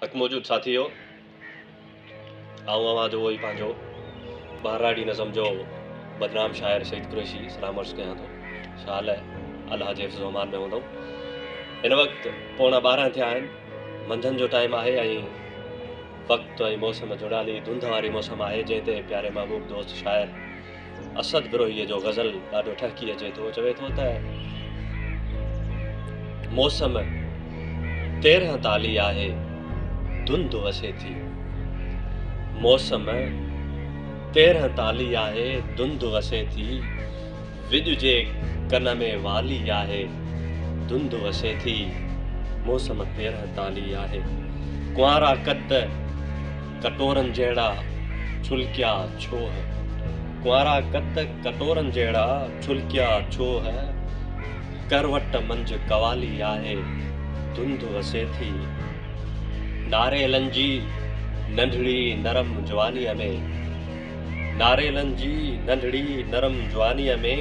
حق موجود ساٿيو، آئون اوهان جو اهو ئي پنهنجو ٻهراڙي نظم جو بدنام شاعر سعيد قريشي سلام عرض ڪيان ٿو. شال الله جي حفظ و امان ۾ هوندؤ. هن وقت پوڻا 12 ٿيا آهن، منجهند جو ٽائيم آهي ۽ وقت ۽ موسم جهڙالي ڌنڌ واري موسم آهي، جنهن تي پياري محبوب دوست شاعر اسد بروهيء جو غزل ڏاڍو ٺهڪي اچي ٿو. چوي ٿو ته موسم 13 تالي آهي، ڌنڌ وسي ٿي. موسم 13 تالي آهي، ڌنڌ وسي ٿي. وڄ جي ڪن ۾ والي آهي، ڌنڌ وسي ٿي. موسم 13 تالي آهي. ڪنوارا قد ڪٽورن جهڙا ڇلڪيا ڇوهه. ڪنوارا قد ڪٽورن جهڙا ڇلڪيا ڇوهه. ڪروٽ منجهه قوالي آهي، ڌنڌ وسي ٿي. ناريلن جي ننڍڙي نرم جوانيء ۾، ناريلن جي ننڍڙي نرم جوانيء ۾،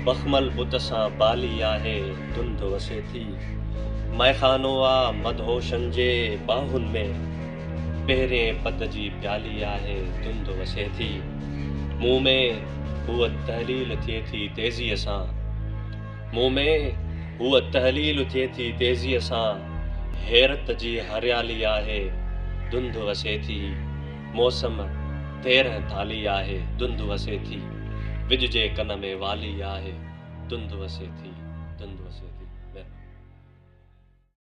بخمل بت سان بالي آهي، ڌنڌ وسي ٿي. مئخانو آ مدهوشن جي ٻانهن ۾، پهرين پد جي پيالي آهي، ڌنڌ وسي ٿي. مون ۾ هوء تحليل ٿئي ٿي تيزيء سان، مون ۾ هوء تحليل ٿئي ٿي تيزيء سان، حيرت جي هريالي آهي، ڌنڌ وسي ٿي. موسم 13 تالي آهي، ڌنڌ وسي ٿي. وڄ جي ڪن ۾ والي آهي، ڌنڌ وسي ٿي.